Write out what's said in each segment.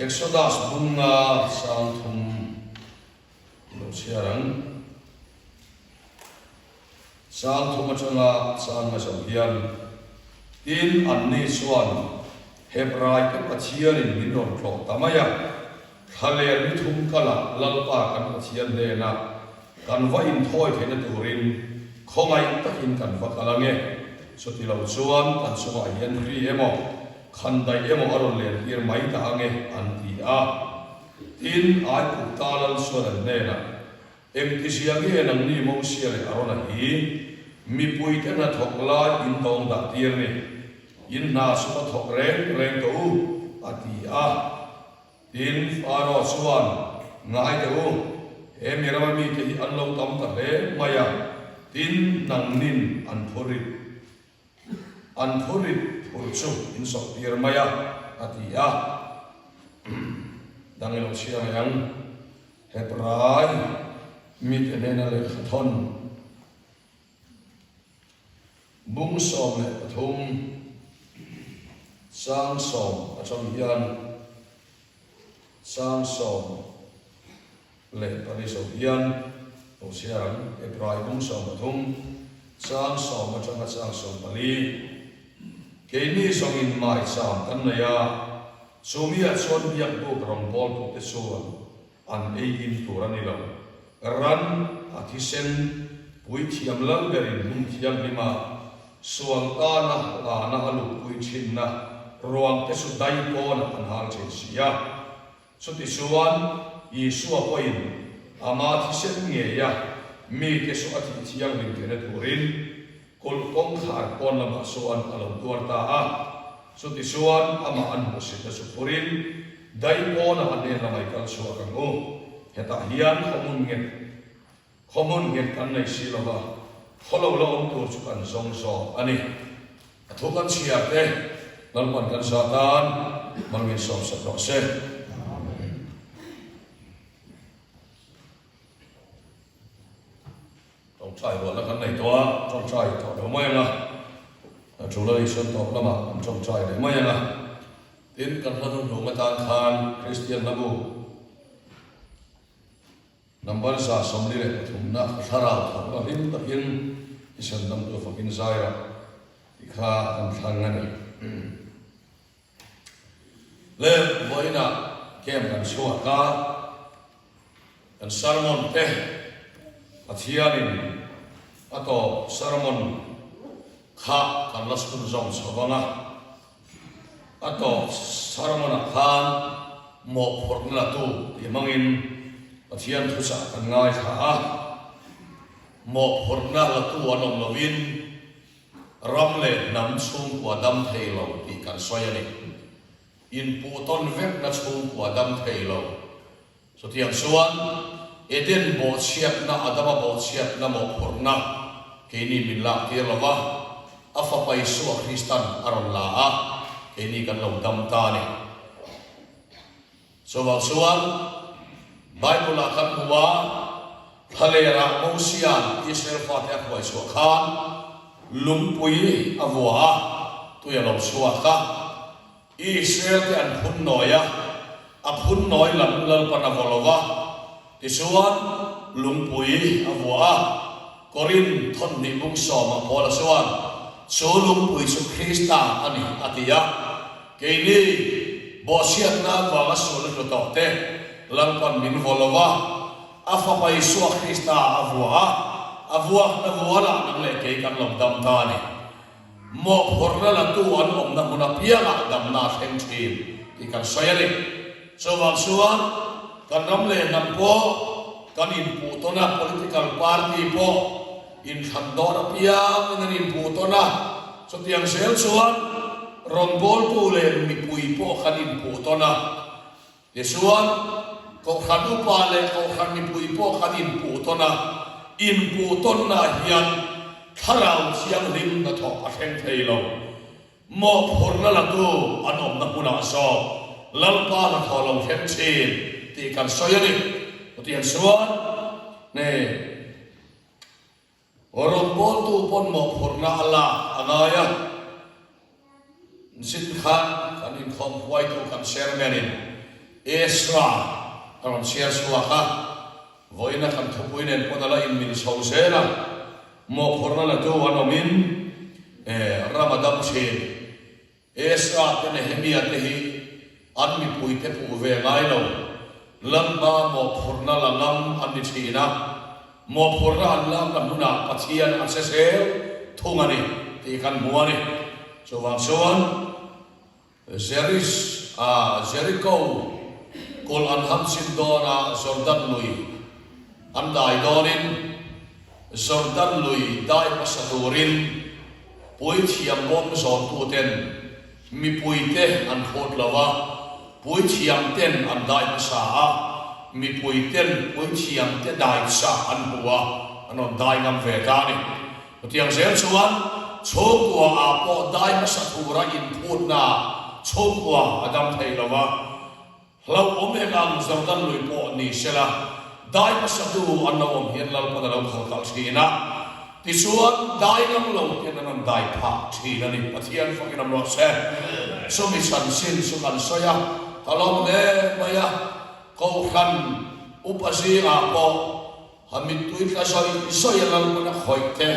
Exodus bunga sangthum i lo chhiar ang. Sangthum atanga chang a zo hian, Tin, anni chuan Hebraite Pathianin min rawn tlawh ta mai a, Thlaler ni thum kalah Lalpa kan Pathian hnena kan va inthawi theihna turin khawngaih takin kan va kal ange, chuti lo chuan kan chungah hian ri emaw, khandaih emaw a rawn lentir mai ta ange, an ti a. Tin, Aigupta lal chuan an hnenah, Engtizia nge nangni Mosia leh Arona hi mipuite hna thawk lai in tawng dah tir ni? In hna chu va thawk reng reng tawh u, a ti a. Tin, Faro chuan, Ngai teh u, he mi rama mite hi an lo tam ta hle mai a, tin, nangnin an phurit an phurit phur chu in sawk tir mai a, a ti a. Dang i lo chhia mai ang. Hebrai mite hnena lehkha thawn bung 13 chang 10 atang hian chang 14 zo hian lo chhiar ang. Hebrai bung 13 chang 10 atanga chang 14. Keini zawngin maicham kan nei a, Chumiah chuan biakbuk rawngbawltute chuan an ei in tur a ni lo. Ran a thisen puithiam lal berin hmun thianghlima sual tana lana a lutpui thinna ruangte chu dai pawnah an hal thin si a. Chutichuan Isua pawhin ama thisen ngeia mite chu a thih thianghlim theihna turin Kulh kawngkhar pawn lamah chuan a lo tuar ta a, chutichuan amah an hmuhsitna chu phurin dai pawnah a hnen lamah i kal chhuak ang u. Hetah hian khawhmun nghet khawhmun nghet kan nei si lo va, khaw lo la awm tur chu kan zawng zawk a ni. A thu kan chhiar te Lalpan kan zah tan malmin sawmsak rawh se. Ṭawngṭai ruahna kan nei tawh a, ṭawngṭai tawh lo mai ang a, a ṭul a nih chuan tawp lamah kan ṭawngṭai leh mai ang a. Tin, kan hla hnunhlung atan khan Kristian hlabu number 143 na thlarau thawhna hlim takin i chhandamtu fakin zai rawh tih kha kan thlang a ni. Le vawiinah camp kan chhuak a. Kan sermon te Pathianin a tawp sermon kha kan la chhun zawm chho vang a, a tawp sermon ah khan mawhphurhna la tu tih hmangin Pathian thuchah kan ngaithla a, mawhphurhna la tu an awm lovin ram leh hnam chhungkua dam thei lo tih kan sawi a ni. Inpuhtawn vekna chhungkua dam thei lo. Chutiang chuan Eden bawhchhiatna, Adama bawhchhiatna mawhphurhna keini min lak tir lo va, a Fapa Isua Kristan a rawn la a, keini kan lo dam ta a ni. Chuvang chuan Bible-ah kan hmu a, Thlalerah Mosia'n Israel fate a hruai chhuah khan lungpui a vua a, tui a lo chhuak a. Israel te an phun nawi a, a phun nawi lam Lalpan a vaw lo va, tichuan lungpui a vua a. Korin thawmhnih bung sawmah Paula chuan, Chu lungpui chu Krista a ni, a ti a. Keini, bawhchhiatna avanga sualna hlu tawh te, Lalpan min vaw lo va, a Fapa Isua Krista a vua a, a vuakna vualah nang leh kei kan lo dam ta a ni. Mawhphurhna latu an awmna hmun apiangah damna a thleng thin tih kan sawi a ni. Chuvang chuan kan ram leh hnam pawh kan inpuh tawn a, political party pawh inthlan dawn apiangin an inpuh tawn a, chutiang zel chuan rawngbawltu leh mipui pawh kan inpuh tawn a. Tichuan, Kohhran upa leh Kohhran mipui pawh kan inpuh tawn a, inpuh tawnnaah hian Thlarau Thianghlim hnathawk a thleng thei lo. Mawhphurhna latu an awmna hmunah zawk Lalpa hnathawh lo thleng thin tih kan sawi a ni. Chutiang chuan, hne. Rawngbawltu pawn mawhphurhna a lak a ngai a, zin khan kan inkhawm huaitu kan chairman in. Ezra a rawn chhiar chhuak a, vawiina kan thupui nen pawn a la inmil chho zel a, mawhphurhna latu an awmin ram a dam thin. Ezra te Nehemia te hi an mipuite puh ve ngai lo, Lalpa mawhphurhna la ngam an ni thin a, mawhphurhna an lakna hmunah Pathian a che zel thung a ni tih kan hmu a ni. Chuvang chuan Jeris a Jeriko kulh an ham chin dawn a Jordan lui an dai dawnin Jordan lui dai hmasa turin puithiam bawm zawntuten mipuite an phut lo a, puithiamten an dai hmasa a, mipuiten puithiamte dai chah an hmu a, an rawn dai ngam ve ta a ni. Chutiang zel chuan chhungkua ah pawh dai hmasa tura inphutna chhungkua a dam thei lo va, hlauhawm eng ang Jordan lui pawh ni sela, dai hmasatu an lo awm hian Lalpan a lo khal kalh thin a, tichuan dai ngam lo ten an rawn dai phah thin a ni. Pathian fakin awm rawh se. Chumi chanchin chu kan sawi a, ka lawm hle mai a, Kohhran upa zingah pawh Ha mittui tla sawi sawi a Lalpan a khawih te,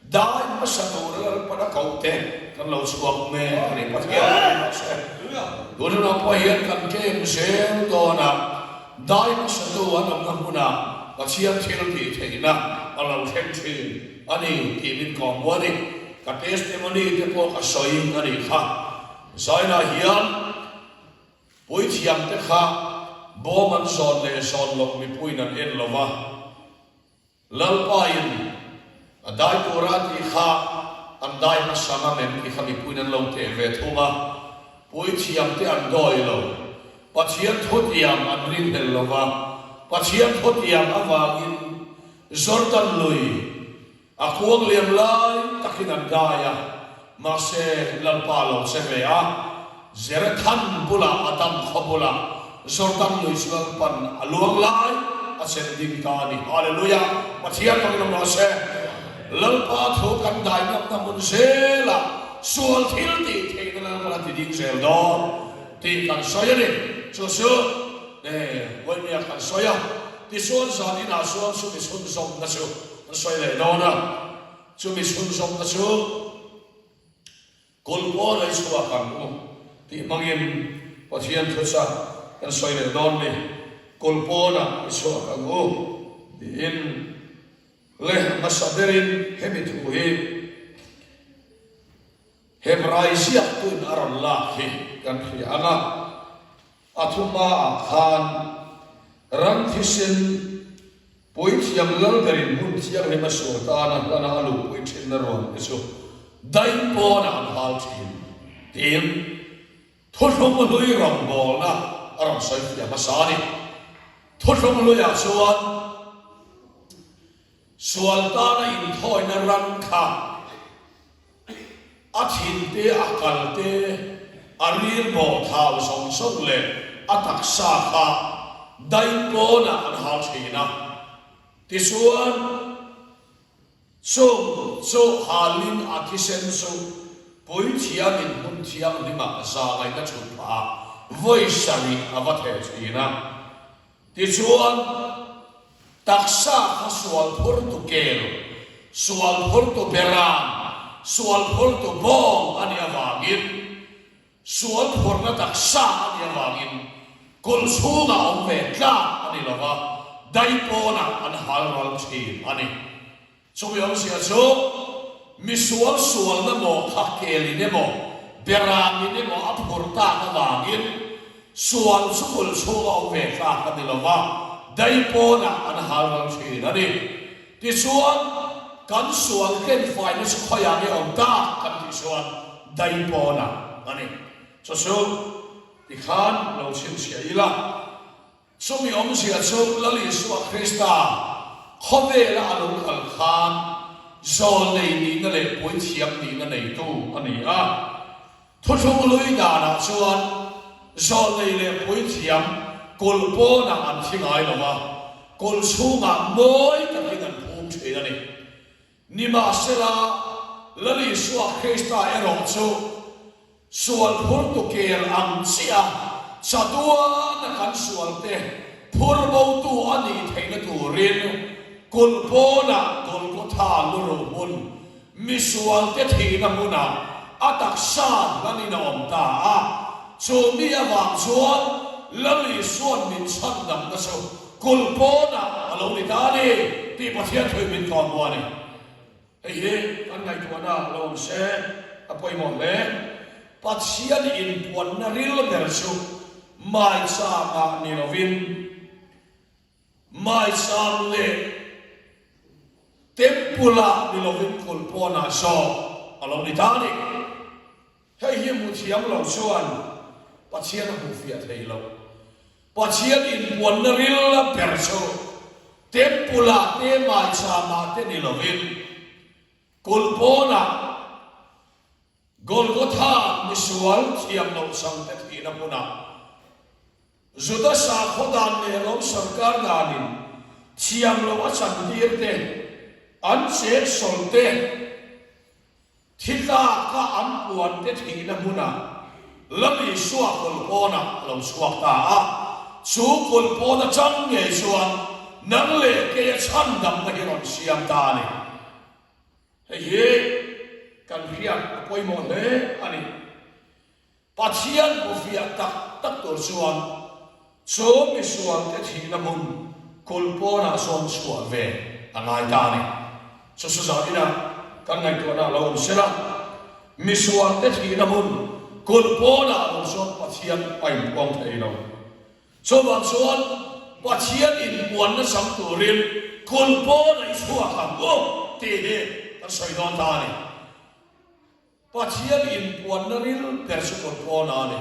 dai hmasa tur a Lalpan a koh te kan lo chhuak mek a ni. Pathian kan rawh se. Tun hunah pawh hian kan kem zel dawn a, dai hmasatu an awmna hmunah Pathian thil tih theihna a lo thleng thin a ni tih min kawm mu a ni. Ka testimony te pawh ka sawi a nih kha. Zainah hian. Puithiamte kha bawm an zawn leh zawn loh mipuiin an en lo va, Lalpain a dai tura tih kha an dai hmasa ngam em tih kha mipuiin an lo teh ve thung a, puithiamte an dawi lo. Pathian thutiam an rinhlel lo va, Pathian thutiam avangin Jordan lui A kuang liam lai takin an dai a, mahse Lalpa lo che ve a, Zerethan bulah a dam khaw bulah Jordan lui chu Lalpan a luang lai a chen ding ta a ni. Hallelujah! Pathian bangin awm rawh se. Lalpa thu kan dai ngamna hmun zelah sual thil tih theihna Lalpan a ti ding zel dawn tih kan sawi a ni. Chu chu Vawimia kan sawi a, tichuan zan inah chuan chumi chhunzawmna chu An sawi leh dawn a, chumi chhunzawmna chu kulh pawn a i chhuak ang u tih hmangin Pathian thuchah kan sawi leh dawn ni. Kulh pawnah i chhuak ang u tiin leh hmasa berin hemi thu hi Hebrai ziaktuin a rawn lak hi kan hria ang a. A thuhmaah khan ram thisen puithiam lalberin hmun thianghlim a sual tana hlana a luhpui thinna ruang te chu dai pawnah an hal thin tiin thuthlung hlui rawngbawlna a rawn sawi fiah hmasa a ni. Thuthlung hluiah chuan sual tana inthawina ram kha A thin te, a kal te, a ril bawh thau zawng zawng leh a taksa kha dai pawnah an hal thin a. Tichuan, chung chu halin a thisen chu Puithiamin hmun thianghlimah zangaihna thut phah vawi sarih a va theh thin a. Tichuan, taksa kha sual phurtu kel, sual phurtu beram, sual phurtu bawng a nih avangin, sual phurna taksa a nih avangin kulh chhungah awm ve tlak a ni lo va, dai pawnah an hal ral thin a ni. Chumi awmzia chu misual sualna maw kha kelin emaw, beramin emaw a phur tak avangin sual chu kulh chhunga awm ve tlak a ni lo va, dai pawnah an hal ral thin a ni. Tichuan, kan sual tlenfaina chu khawiah nge awm tak kan tih chuan dai pawnah a ni. Chu chu tikhan lo chhinchhiah ila. Chumi awmzia chu Lal Isua Krista khawvela a lo kal khan zawlnei nihna leh puithiam nihna neitu a ni a. Thuthlung hlui danah chuan zawlnei leh puithiam kulh pawnah an thi ngai lo va, kulh chhungah mawi takin an phum thin a ni. Nimahsela, Lal Isua Krista erawh chu sual phurtu kel ang chiah a. Chatuana kan sualte phur botu a nih theihna turin kulh pawnah Golgotha luruh hmun, misualte thihna hmunah a taksa hlanin a awm ta a. Chu mi avang chuan Lal Isua'n min chhandamna chu kulh pawnah a lo ni ta a ni tih Pathian thuin min tawng a ni. Hei hi kan ngaihtuahna lo awm se a pawimawh hle. Pathian inpuanna ril ber chu maichangah ni lovin maichang leh temple-ah ni lovin kulh pawnah zawk a lo ni ta a ni. Hei hi hmu thiam lo chuan Pathian a hmuh fiah thei lo. Pathian inpuanna ril ber chu Temple-ah te maichama te ni lovin kulh pawnah Golgotha misual thiam loh changte thihna hmunah Juda sakhaw dan leh Rom sorkar danin thiam loh a chantir te, an chêtsawlh te, Thi tlaka an puan te thihna hmunah Lal Isua kulh pawnah a lo chhuak ta a, chu kulh pawn atang ngei chuan nang leh keia chhandamna hi rawn siam ta a ni. Hei hi kan hriat a pawimawh hle a ni. Pathian hmu fiah tak tak tur chuan chu misualte thihna hmun kulh pawnah sawn chhuah ve a ngai ta a ni. Chu chu zaninah kan ngaihtuahna a lo awm sela, misualte thihna hmun kulh pawnah lo chuan Pathian a inpuang thei lo. Chuvang chuan Pathian inpuanna chang turin kulh pawnah i chhuak ang u tih hi kan sawi dawn ta a ni. Pathian inpuanna ril ber chu kawr pawn a ni.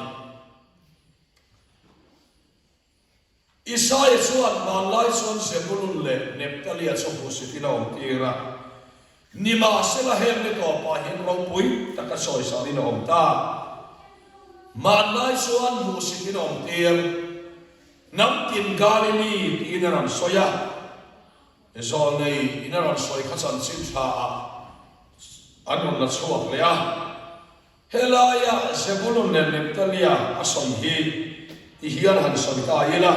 Isaia chuan hmanlai chuan Zebulun leh Neptalia chu hmuhsitin a awm tir a, nimahsela heng ni tawpah hian ropui taka sawisanin a awm ta. Hmanlai chuan hmuhsitin a awm tir, hnam tin Galili tiin a rawn sawi a. Zawlnei in a rawn sawi kha chanchin tha ah an rawn la chhuak leh a, helaia Zebulun leh Neptalia a sawi hi ti hian han sawi ta ila,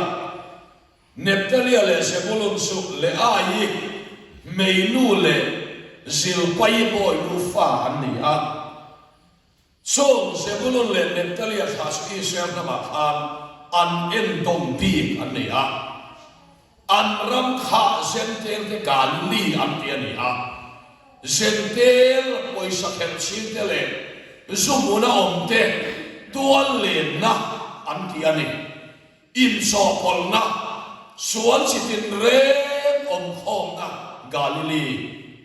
Neptalia leh Zebulun chu Leai hmeinu leh Zilpai bawinu fa an ni a. Chung Zebulun leh Neptalia thlah chu Israel hnamah khan an endawm bik an ni a. An ram kha Zentel te Galili an ti a ni a. Zentel pawisa khelh chin te leh zu hmuna awm te tual lenna an ti a ni. Inchawhpawlhna, sual chi tinreng awmkhawmna Galili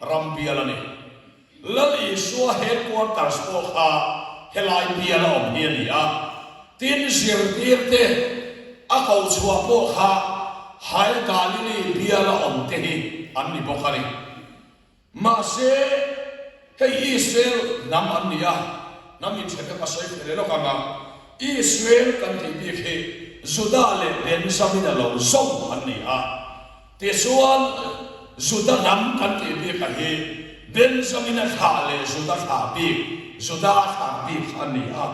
ram bial a ni. Lal Isua headquarters pawh kha helai biala awm hi a ni a, tin zirtirte a ko chhuah pawh kha hai Galili biala awm te hi an ni bawk a ni. Mahse, hei Israel hnam an ni a, hnam inthen kha ka sawi fel lawk ang a, Israel kan tih bik hi Juda leh Benjamin a lo zawm an ni a, Tichuan, Juda hnam kan tih bik a hi Benjamina thlah leh Juda thlah bik, Juda thlah bik kha an ni a.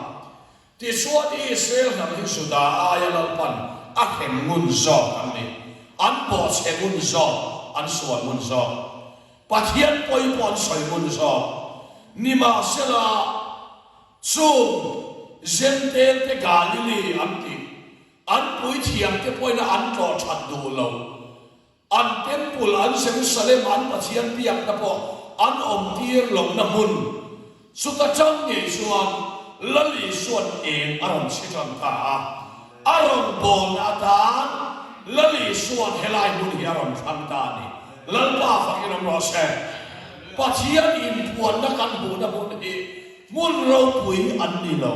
Tichuan, Israel hnam hi Juda aia Lalpan a hrem ngun zawk an ni. An bawhchhe ngun zawk, an sual ngun zawk. Pathian pawi pawh an sawi ngun zawk. Nimahsela, chung Zentelte Galili an tih, An puithiamte pawhin an tlawh that duh lo. An temple, an Jerusalem, an Pathian biakna pawh an awmtir lohna hmun chuta tang ngei chuan Lal Isua'n eng a rawn chhi tan ta a. A rawn bawlna atan Lal Isua'n helai hmun hi a rawn thlang ta a ni. Lalpa fakin awm rawh se. Pathian inpuanna kan hmuhna hmun hi hmun ropui an ni lo.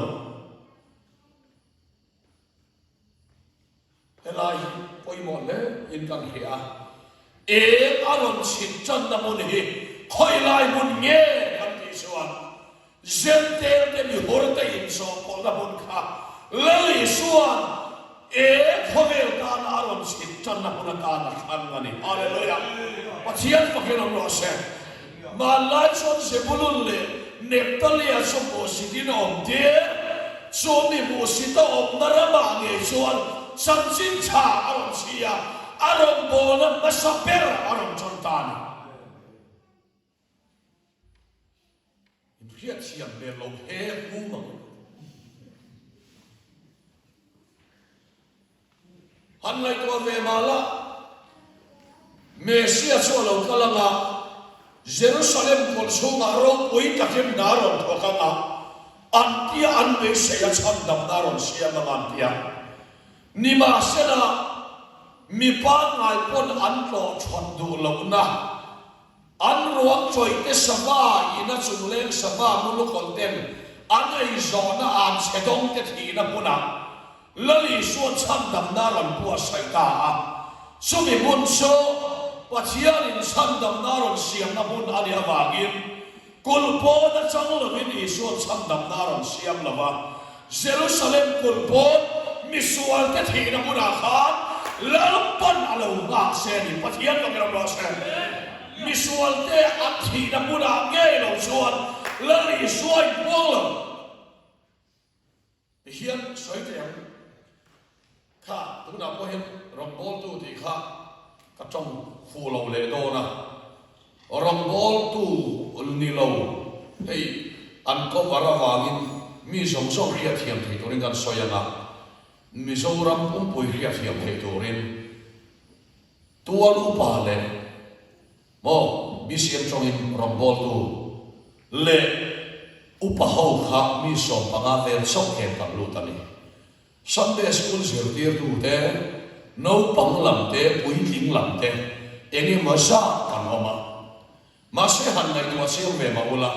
Helai hi pawimawh hle in kan hria a, eng a rawn chhit tanna hmun hi khawilai hmun nge kan tih chuan Zentel te mihur te inzawhpawlhna hmun kha Lal Isua'n eng khawvel tana a rawn chhit tanna hmun atan a thlang a ni. Hallelujah! Pathian fakin awm rawh se. Hmanlai chuan Zebulun leh Neptalia chu hmuhsit in a awm tir. Chu mi hmuhsita awmna ramah ngei chuan chanchin tha a rawn chhi a, a rawngbawlna hmasa ber a rawn ṭan ta a ni. Inhriatthiam hmel lo he hum ang. Han ngaihtuah ve mah la, Messia chu a lo kal ang a, Jerusalem kulh chhungah ropui takin hna a rawn thawk ang a, an tia an beisei a chhandamna a rawn siam ang a an tia. Nimahsela, mi pangngai pawn an tlawh that duh lohna, An ruang chawihte sava ina chungleng sava mulukawlh ten an ei zawhna an chhe dawngte thihna hmunah Lal Isua chhandamna a rawn buatsaih ta a. Chumi hmun chu Pathianin chhandamna a rawn siamna hmun a nih avangin Kulh pawn a chang lovin Isua chhandamna a rawn siam lo va, Jerusalem kulh pawn misualte thihna hmunah khan Lalpan a lo nghak se a ni. Pathian ka ram rawh se. Misualte an thihna hmunah ngei lo chuan Lal Isua inpuang lo. Tihian sawi thei ang, Kha, tunah pawh hian rawngbawltu tih kha ka tawng fu lo leh dawn a, rawngbawltu ni lo hei an cover avangin mi zawng zawng hriatthiam thei turin kan sawi ang a, Mizoram pumpui hriatthiam thei turin tual upa leh Maw, BCM tawngin rawngbawltu leh upa ho kha mi 15 vel chauh hian kan lut a ni. Sunday School zirtirtu te, naupang lam te, puitling lam te eng emaw zat kan awm a. Mahse han ngaihtuah chiang ve mah ula,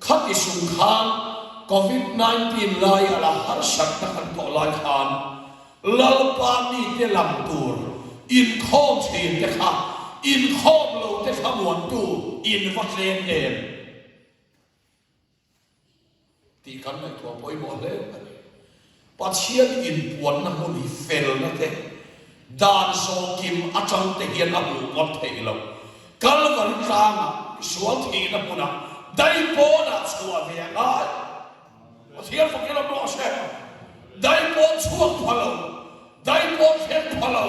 Khati sung khan Covid 19 lai a la harsatna kan tawh lai khan Lalpa mite lam tur inkhawm thin te kha inkhawm lo te kha muantu in va tlem em tih kan ngaihtuah pawimawh hle a ni. Pathian inpuanna hmun hi felna te, dan zawhkim atang te hian a hmuh ngawt theih loh. Kalvari tlangah, misual thihna hmunah, daipawnah chhuah ve a ngai. Pathian fakin a rawh se. Daipawn chhuak pha lo, daipawn thleng pha lo,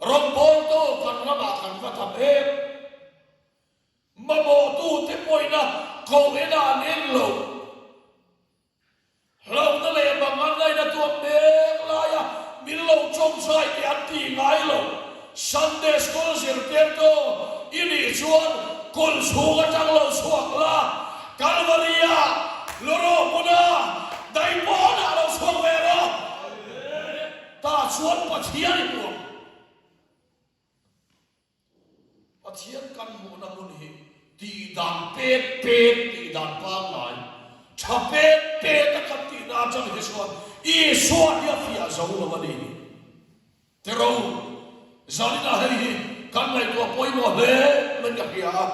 rawngbawltu kan ramah kan va tam em. Mamawhtute pawhina koh enah an en lo. Hlauhna leh mangan laina tuam mek laia min lo tawngtai tih an ti ngai lo. Sunday School zirtirtu i nih chuan kulh chhung atang lo chhuak la, Kalvari-ah, Loro hmunah, Daipawnah lo chhuak ve rawh. Tah chuan Pathian i hmu ang. Pathian kan hmuhna hmun hi tihdan pek pek, tihdan pangngai, tha pek pek a kan tihna atang hi chuan Isua hi a fiah zo lo a ni. Tero, zaninah hei hi kan ngaihtuah pawimawh hle mai ka hria a,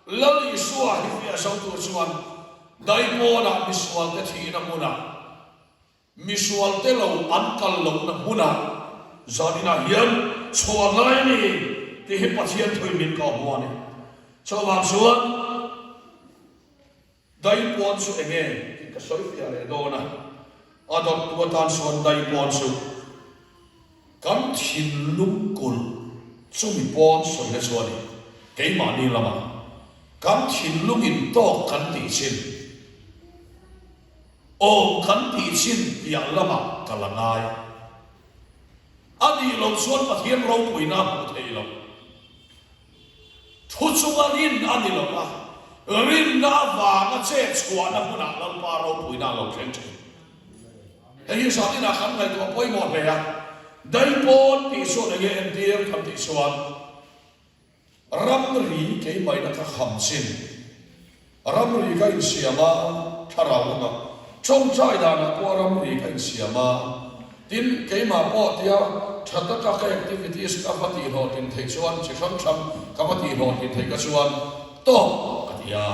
Lal Isua hi fiah zo tur chuan daipawnah misualte thihna hmunah, Misual te lo an kal lohna hmunah zaninah hian chhuah ngai a ni tih hi Pathian thuin min kah hmu a ni. Chuvang chuan daipawn chu eng nge tih ka sawi fiah leh dawn a, a dawttu atan chuan daipawn chu kan thinlung kulh chumi pawn sawina chu a ni. Keimahni lamah kan thinlung intawk kan tih chin. Awm kan tih chin piah lamah ka la ngai. A nih loh chuan Pathian ropuina a hmuh theih loh. Thu chunga rin a ni lo a, rinna avanga chet chhuahna hmunah Lalpa ropuina a lo thleng thin. Hei hi zaninah kan ngaihtuah pawimawh hle a, Daipawn tih chuan enge entir kan tih chuan, Ramri keimahina ka kham chin. Ramri ka insiam a, thlarau anga tawngtai danah pawh ramri ka insiam a. Tin, keimah pawh tia tha taka ka activities ka va tihhlawhtlin theih chuan chi hrang hrang ka va tihhlawhtlin theih ka chuan tawk ka ti a.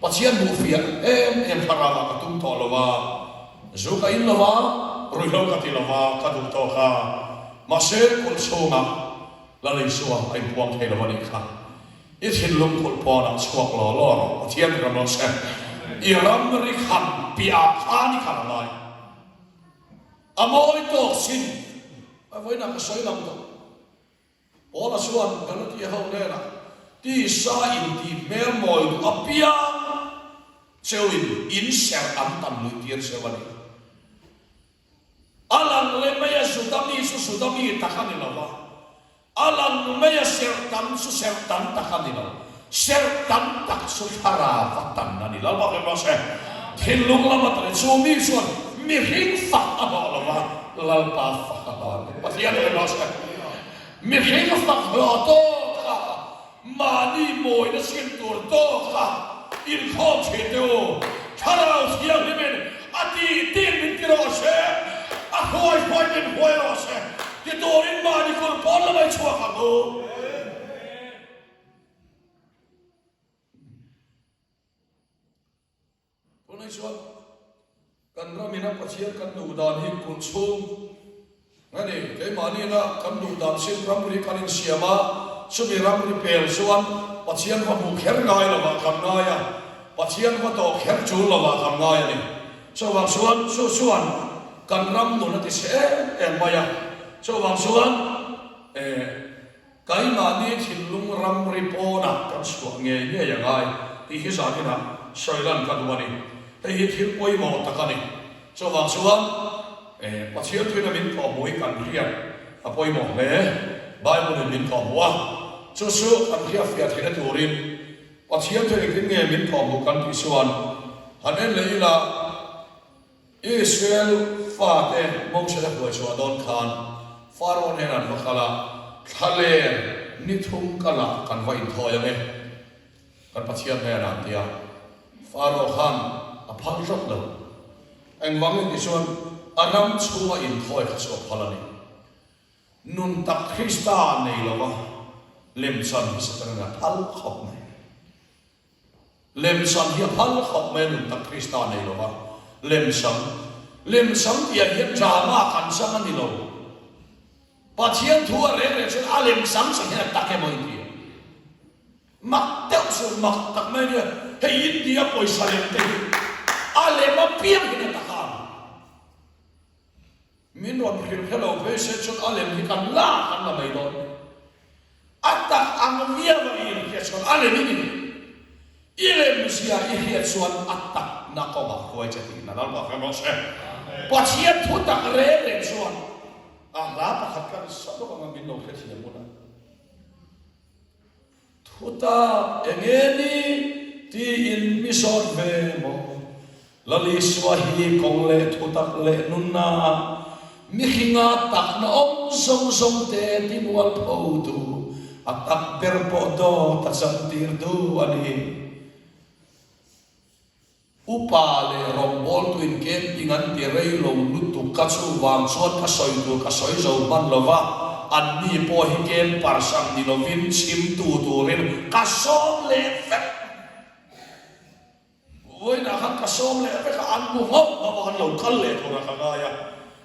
Pathian hmuh fiah em em thlarauah ka tum tawh lo a, zu ka in lo a, ruihhlo ka ti lo a, ka duh tawk a. Mahse, kulh chhungah Lal Isua a inpuang thei lo a nih kha. I thinlung kulh pawnah chhuak law law rawh, Pathian ram rawh se. I ramri khan piah khan i kal a ngai. A mawi tawk sin. A vawiinah ka sawi lang tawh. Paula chuan Galatia ho hnenah, Tisa intih hmel mawi duh apiang cheuin in serh an tam luih tir cheu a ni. A lang leh mai a Juda mi chu Juda mi tak a ni lo va, a lang mai a serh tam chu serh tam tak a ni lo. Serh tam tak chu thlarau a tan a ni. Lalpa hre rawh se. Thinlung lama tan chu mi chuan mihring fak a hlawh lo va, Lalpa fak a hlawh a ni. Pathian hre rawh se. Mihring fak hlawh tawk a, mahni mawina chhim tur tawk a inkhawm thin teh u. Thlarau Thianghlimin a tih tih min ti rawh se, a hruai hruai min hruai rawh se ti turin mahni kul pawn lamah i chhuak ang u. Tunah chuan kan ramina Pathian kan duh dan hi kulh chhung a ni. Keimahniina kan duh dan sin ramri kan insiam a, chumi ramri pel chuan Pathian va hmuh kher ngai lovah kan ngai a, Pathian va tawh kher tul lovah kan ngai a ni. Chuvang chuan chu chuan kan ram nun a ti chhe em em mai a. Chuvang chuan eh. Keimahni thinlung ramri pawnah kan chhuah ngei ngei a ngai tih hi zaninah sawi lan ka duh a ni. Hei hi thil pawimawh tak a ni. Chuvang chuan Pathian thuina min kawhhmuh hi kan hriat a pawimawh hle. Bible-in min kawhhmuh a, chu chu kan hriatfiah theihna turin Pathian thu engtin nge min kawhhmuh kan tih chuan han en leh ila, Israel fate Moses a hruai chhuah dawn khan Pharaoh hnenah an va kal a, Thlaler ni thum kalah kan va inthawi ang e, kan Pathian hnenah an ti a. Pharaoh khan a phal tlat lo. Engvangin ti chuan a ram chhunga inthawi kha chu a phal a ni. Nun tak Krista nei lova lemchan hi Satanin a phal khawp mai. Lemsam hi a phal khawp mai a nun tak Krista nei lo va, lemsam, lemsam tih ah hian drama kan chang a ni lo. Pathian thu a reng reng chuan a lemsam chang hian a tak emaw i ti a. Mak deuh chu mak tak mai a nia, hei India pawisa lem te hi a lem apiang hian a tak a ang. Min rawn hrilh hre lo phei se chuan a lem hi kan la kan la mai dawn. A tak ang viau a i inhriat chuan a lem i ni. I lem zia i hriat chuan a tak na kawngah hruai che tihna Lalpa hre rawh se. Pathian thu tak reng reng chuan a hla pakhat kan sa lawk anga min lo hrethiam hun a. Thutak enge ni tiin mi zawt ve maw? Lal Isua hi kawng leh thutak leh nunna mihringa takna awm zawng zawng te timual photu, a tak ber pawh dawt a chantirtu a ni. Upa leh rawngbawltuin camping an ti rei lo lutuk ka chuvang chuan ka sawi tur ka sawi zo hman lo va, anni pawh hi camper sang ni lovin chhimtu turin ka sawm leh vek. Vawiinah khan ka sawm leh vek a, an hmu nghauh nghauh a, an lo kal leh turah ka ngai a,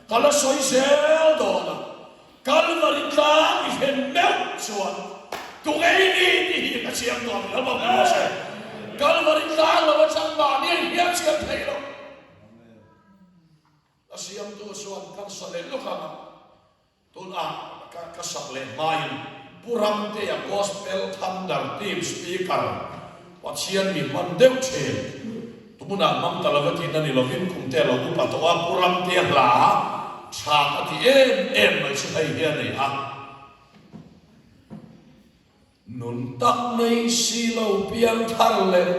ka la sawi zel dawn a. Kalvari tlang i thlen meuh chuan tungei ni tih hi ka chiang tawh ang lam ang se. Kalvari tlang lo atang mahni a inhliam chiam thei lo. A siamtu chuan kan sa leh lawk ang a, tunah ka sak leh hmain Pu Ramtea Gospel Thunder Team Speaker Pathian mi hman deuh thin. Tunah hmang ta lova tihna ni lovin kum te a lo upa tawh a, Pu Ramtea hla tha ka ti em em mai chu hei hi a ni a. Nun tak nei si lo piang thar leh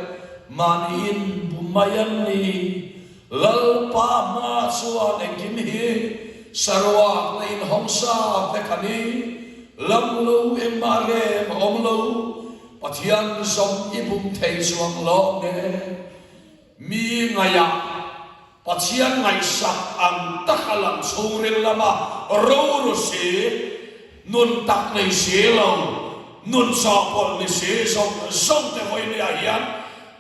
mahniin bu mai an ni. Lalpa hma chuan engkim hi saruak leh inhawng sa vek a ni. Lam lo engmah reng a awm lo. Pathian zawng i bum thei chuang lo nge? Mi ngaihah Pathian ngaihsak ang taka lang chhungril lama roru si, nun tak nei si lo, nun chawhpawlh ni si zawng zawng te vawinia hian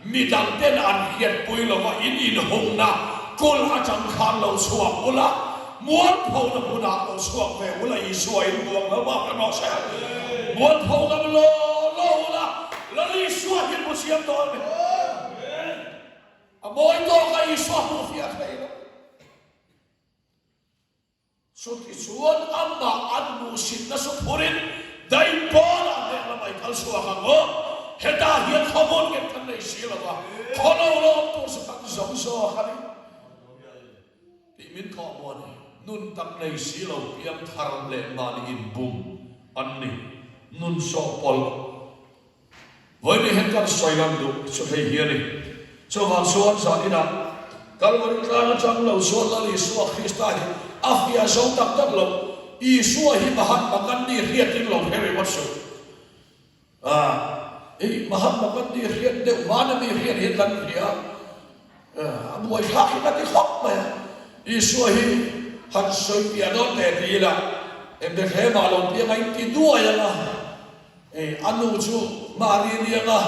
mi dangten an hriatpui lova in inhungna kulh atang khan lo chhuak ula, mualphona hmunah lo chhuak ve ula Isua in buang lo bak emaw se mualpho ngam law law ula Lal Isua hi hmu siam dawn a ni. mawi tawk a Isua hmuh fiah thei lo. Chutichuan amah an hmuhsitna chu phurin daipawnah hneh lamah i kal chhuak ang aw. Hetah hian khawhmun nghet kan nei si lo va, khaw lo lo awm tur chu kan zawng zawk a ni tih min thawh maw ni. Nun tak nei si lo piangthar leh mahni inbum an ni. Nun sawhpawlh. Vawiin hian kan sawi lam duh chu hei hi a ni. Chuvang chuan zan inah Kalvari tlang atang lo chuan Lal Isua Krista hi a fiah zo tak tak lo. Isua hi Mahatma Gandhi hriatin lo hre ringawt suh. A, hei Mahatma Gandhi hriat deuh hmana mi hriat hian kan hria a, a buaithlak hi ka ti khawp mai a. Isua hi han sawi piah dawn teh ti ila, Bethlehem-ah lo piang a inti duai ang a. A nu chu Mari a ni ang a,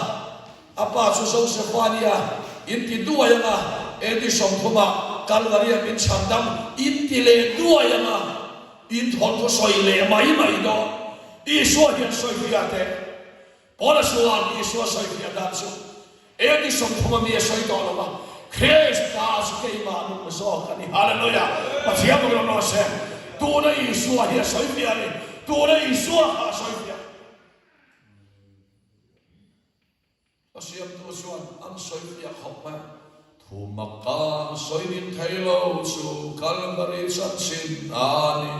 a pa chu Josefa a ni a, in ti duai ang a, AD 30 ah Kalvaria min chhan dam in ti leh duai ang a, in thawnthu sawi leh mai mai dawn. Isua hian sawifiah teh. Paula chuan Isua sawifiah dan chu AD 30 a mi a sawi tawh lo va, Krista chu keimah nung zawk a ni. Hallelujah! Pathian bawk rawh se. Tuna Isua hi a sawifiah a ni. Tuna Isua kha a sawifiah. A siamtu chuan an sawifiah khawp mai. Thu mak kan sawi nin thei lo chu Kalvari chanchin a ni.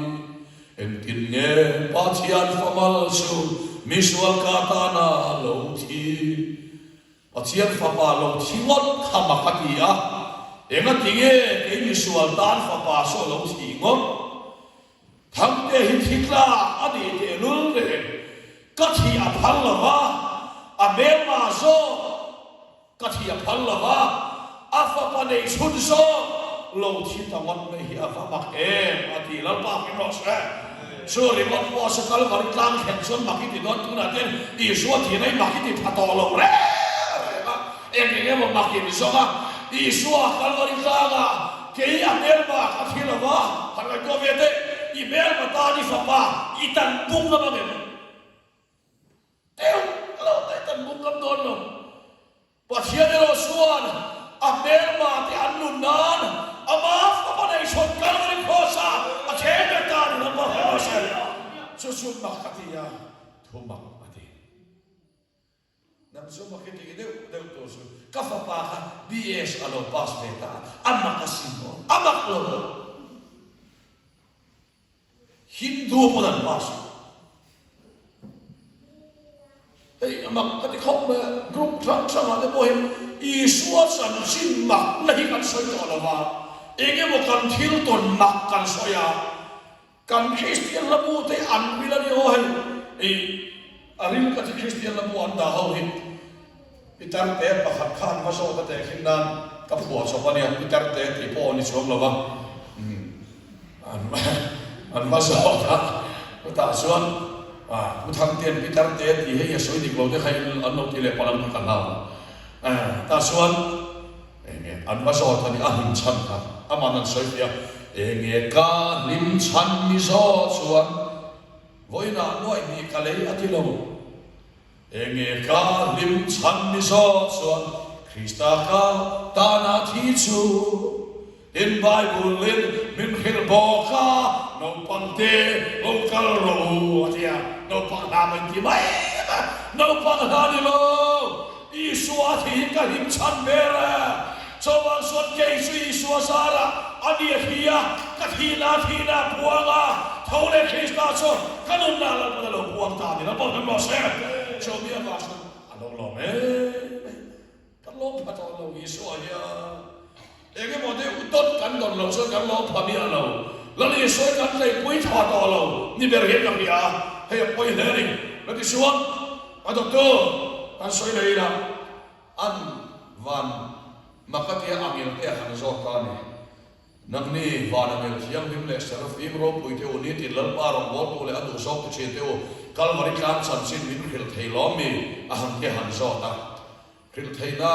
Engtin nge Pathian famal chu misual ka tana lo thi? Pathian fapa lo thi ngawt kha mak a ti a, engati nge kei misual tan fapa chu a lo thih ngawt? Thangte hi thi tlak a nih tehlul reng, ka thih a phal lo va, a hmelma zawk. Ka thi a phal lo va, a fapa nei chhun zawk lo thi ta ngawt mai hi a va mak em a ti. Lalpa hming rawh se. Chu ringawt pawh se Kalvari tlang thlen chuan mak i ti dawn tunah ten Isua thihna hi mak i ti pha tawh lo reng reng a, eng eng emaw mak in zawng a, Isua Kalvari tlangah kei a hmelma ka thi lo va, han ngaihtuah ve teh, i hmelma tan i fapa i tan bung ngam ang em? Teuh lo mai kan bung ngam dawn lo. Pathian erawh chuan a hmelma te an nun nan ama fapa nei chhawn Kalvari Kraws-a a khen ber ta ni lam bawk emaw se chu chu mak a ti a, thu mak a ti. Nang chu mak i tih deuh deuh tur chu ka fapa kha BS a lo pass ve ta a, a mak a sin maw? A mak lo. Hindu pawn an pass a. Hei a mak ka ti khawp mai a, group hrang hrangah te pawh hian Isua chanchin makna hi kan sawi tawh lo va, eng emaw kan thil tawn mak kan sawi a, kan Kristian hlabu te an vil a ni aw hei, ih a ril ka ti Kristian hlabu an dah ho hi Pitar te pakhat kha an va zawt a tehkhin nan ka phuah chawp a nia, pitar te tih pawh a ni chuang lo va. An va zawt a, chutah chuan Pu Thangtea'n pitar te tih hei a sawi dik lo te kha an lo ti leh palh ang tih ka hlau a. Tah chuan enge an va zawt a ni, a hlim chhan kha ama'n an sawi fiah a, enge ka hlim chhan mi zawh chuan vawiinah nuaihnih ka lei a ti lo. Enge ka hlim chhan ni zawk chuan Krista ka tana thi chu in Bible in min hrilh bawk a, naupang te lo kal rawh u a ti a, naupang hla mai ti mai a, naupang hla ni lo, Isua thi hi ka hlim chhan ber e, chuvang chuan kei chu Isua zarah a ni a thi a, ka thihna thihna a puang a, tho leh Krista chu Ka nunna Lalpan a lo puang ta ni Lalpa hmel rawh se. Chumi avang chuan a lo lawm em em. Kan lawm pha tawh lo Isua hian eng emaw deuh dawt kan dawn loh chuan kan lawm pha miah lo. Lal Isua hi kan tleipui tha tawh lo ni ber hian ka hria a, hei a pawi hle a ni. Ka ti chuan a dawttu kan sawi leh ila an van Makatia angel te a han zawt ta a ni. Nangni, vana mel thianghlim leh Serafim ropui te u, nitin Lalpa rawngbawltu leh a duh zawk ti thin te u, Kalvari tlang chanchin min hrilh thei lawm mi? A han ke han zawt a. Hrilh theihna,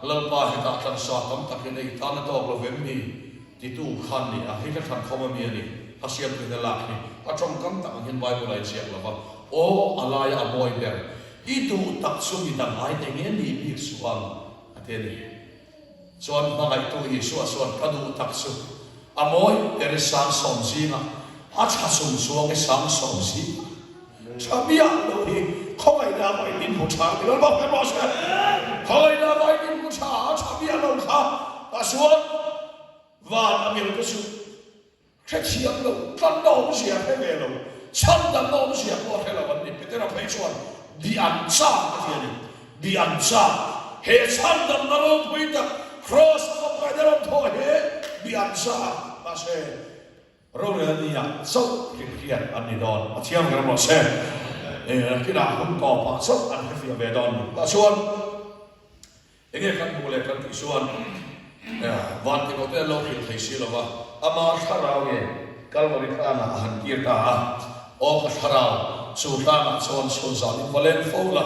Lalpa hetah tlansa tam takin ei tan a tawk lo vem mi? Titu khan ni a, hei ka thlan khawm ami a ni, a siamtuin a lak hi a tawngkam tak ang hian Bible a inziak lo va, Aw, a laia a mawi ber, i duh tak chu midang ai eng nge ni bik suh ang, a ti a ni. Chuan hmangaihtu Isua chuan ka duh tak chu a mawi ber i 70,000 zingah a tha chung chuang i 70,000 zingah tha miah lo hi khawngaihna avangin min hmu tha a ti lo bawk em rawh se. Khawngaihna avangin min hmu tha a tha miah lo kha tah chuan van a mil te chu Hrethiam lo, tlanna awmzia hre ve lo, chhandamna awmzia pawh hre lo an ni. Petera phei chuan bi an chak a ti a ni. Bi an chak. He chhandamna ropui tak Kraws a fapkaina rawn thawh hi bi an chak. Mahse, rorel nia chauh hrilhriat an ni dawn. A thiam ber rawh se. Nakinah hun tawpah chauh an hrefiah ve dawn ni. Tah chuan. Enge kan hmuh leh kan tih chuan Vantirh te an lo hrilh thei si lova, ama thlarau nge Kalvari tlangah a han kir ta a, aw ka thlarau, chu tlangah chuan chhun zan in va leng fo la,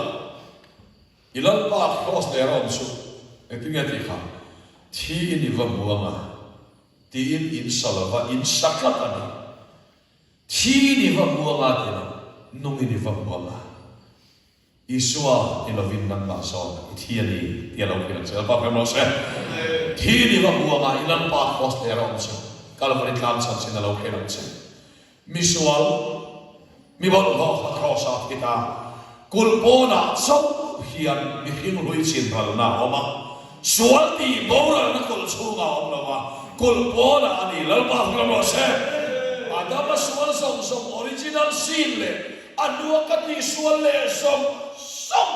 i Lalpa Kraws leh rawm chu engtin nge tih kha thi in i va hmu anga tiin in sa lova in sa tlat a ni. Thi in i va hmu anga ti lo, nung in i va hmu anga. Isua ni lovin nangmah zawk i thi a ni tih a lo hrilh ang che. Lalpa hre rawh se. Thi ni va buangah i Lalpa kraws ler a awm chu Kalvari tlang chanchin a lo hrilh ang che. Misual, mi bawlhhlawh kha kraws ah a thi ta. Kulh pawnah chauh hian mihring hlui chin ralna a awm a. Sual tih boralna kulh chhungah a awm lo a, kulh pawnah a ni. Lalpa hre rawh se. Adama sual zawng zawng original sin leh A hnua ka tihsual leh zawng zawng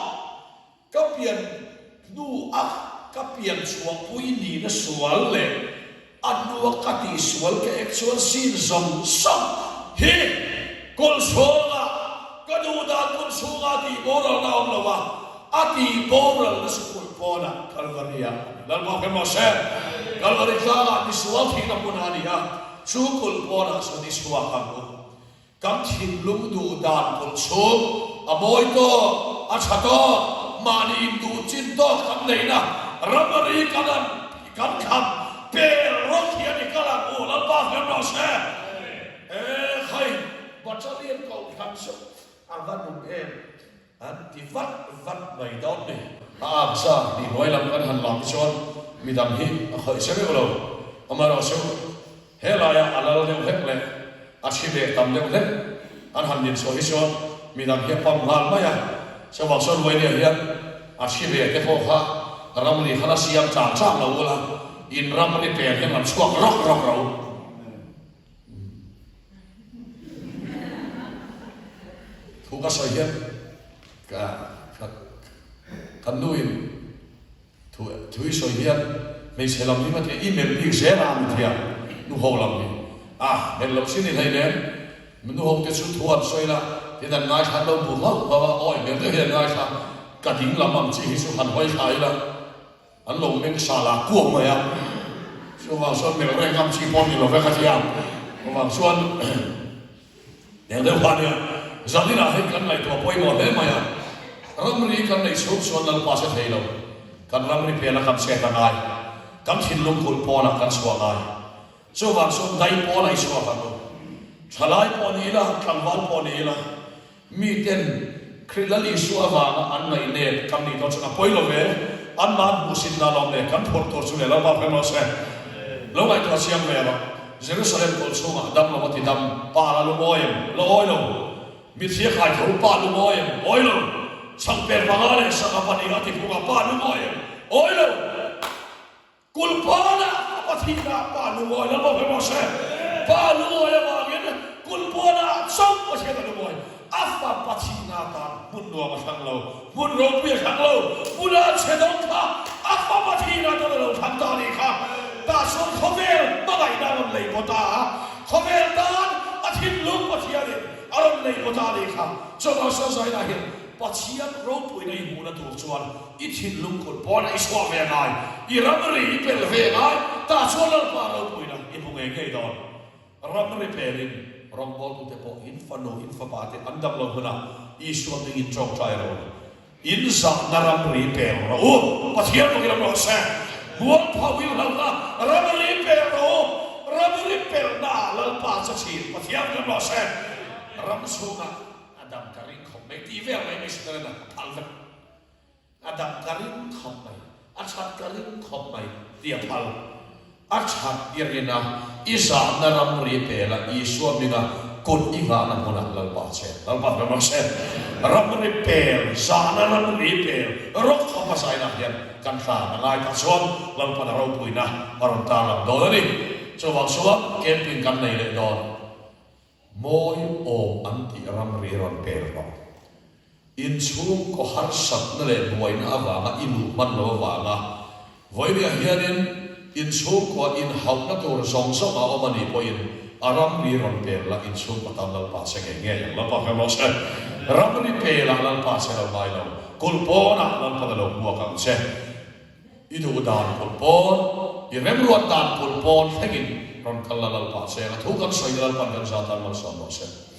ka pian hnu a ka pian chhuahpui nihna sual leh a hnua ka tihsual ka ek chuan sin zawng zawng hi kulh chhunga ka duh dan kulh chhunga tih boralna a awm lo a, a tih boralna chu kulh pawnah Kalvari ah a ni. Lalpa hre maw se? Kalvari tlangah tisual thihna hmun a ni a, chu kulh pawnah chuan i chhuak ang u. Kan thinlung duh dan kulh chhung a mawi tawk, a tha tawk, mahni induh chin tawk kan neihna ramri kan an kan kham pel rawk hian i kal ang u, Lalpa hmel rawh se. E khai, Battalion kohhran chu a va nung em, an ti vat vat mai dawn ni. A ak za tih hnuai lam kan han lam hi chuan midang hi a khawih che reuh lo, amaherawhchu He laia a lal deuh hlek leh a thi ve tam deuh hlek an han din chhuah hi chuan midang hi a pam nghal mai a. Chuvang chuan Ruainia hian a thi ve te pawh kha ramri kha la siam chang chang lo ula, in ramri pel hian an chhuak rawk rawk ro. Thu ka sawi hian ka kan nuin Thu thu i sawi hian hmeichhe lam hi matia i melh bik zel a ni thei a, nu ho lam hi a melh loh sin i hlei nen nu ho te chu thu an sawi la tin an ngaithla an lo bu nghauh nghauh a, awi hmel deuh hi an ngaithla ka ding lam ang chi hi chu han hawi thla ila an lo meng sa la kuak mai a, chuvang chuan melh reng ngam chi pawh ni lo vek a tia, chuvang chuan. Eng deuh kha nia, zaninah hei kan ngaihtuah pawimawh hle mai a, ramri kan neih chhung chuan Lalpa che thei lo, kan ramri pela kan chet a ngai, kan thinlung kulh pawnah kan chhuah ngai. Chuvang chuan dai pawnah i chhuak ang u. Thalai pawh ni ila, tlangval pawh ni ila, Miten Khrih Lal Isua avanga an ngaih nen kan nih dawn chuan a pawi lo ve, anmah hmuhsit na lawm le, kan phawrh tur chu le Lalpa hre rawh se. Lo ngaihtuah chiang ve rawh. Jerusalem kulh chhungah dam lo a ti dam, pa la lungawi em? La awi lo. Mitthi a khai tho, pa lungawi em? Awi lo. Chhangper panga leh sangha pahnih a ti phung a, pa lungawi em? Awi lo. Kulhpawnah a Pathianah pa lungawi lo bawk emaw se, pa lungawi avangin kulhpawnah chauh Pathian a lungawi. A fa Pathiana tan hmun nuam a thlang lo, hmun ropui a thlang lo, hmun a chhe dawng kha a fa Pathiana tan a lo thlang ta a nih kha. Tah chuan khawvel hmangaihna a rawn lei baw ta a, khawvel tan a thinlung Pathianin a rawn lei baw ta a nih kha. Chawhmah Sazaina hian Pathian ropuina i hmuhna tur chuan I thinlung kut pawn i chhuah ve ngai, i ramri i pel ve ngai, tah chuan Lalpa ropuina i hmu ngei ngei dawn. Ramri pelin rawngbawltute pawh in fanu, in fapa te an dam lo hunah Isua hmingin tawngtai rawh u. In zahna ramri pel rawh u. Pathian bawkin awm rawh se. Mualpho in hlauhna ramri pel rawh u. Ramri pelhna ah Lalpa che thin Pathian bawkin awm rawh se. Ram chhungah a dam ka ring khawp mai tih vel mai mai Sitaran a phal vek. A dam ka ring khawp mai, a that ka ring khawp mai. Tih a phal. A that i rin a, i zahna ramri pel a, Isua hminga kut i nghahna hmunah Lalpa che. Lalpa hmel rawh se. Ramri pel, zahna ramri pel, rawk khawp a zainah hian kan tlan a ngai tah chuan Lalpan a ropuina a rawn tarlang dawn a ni. Chuvang chuan camping kan nei leh dawn. Mawi awm an tih ramri rawn pel rawh. Inchhungkaw harsatna leh buaina avanga i luh hman lo avanga vawinia hianin inchhungkua inhauhna tur zawng zawng a awm a nih pawhin a ramri rawn pel la inchhungkaw tan Lalpa che ngei ngei ang. Lalpa hmel rawh se. Ramri pelah Lalpa che lo ngai lo. Kulh pawnah Lalpan a lo hmuak ang che. I duh dan kulh pawn, i remruat dan kulh pawn thlengin rawn kal la Lalpa che ang. A thu kan sawi Lalpan kan zat tan malsawm rawh se.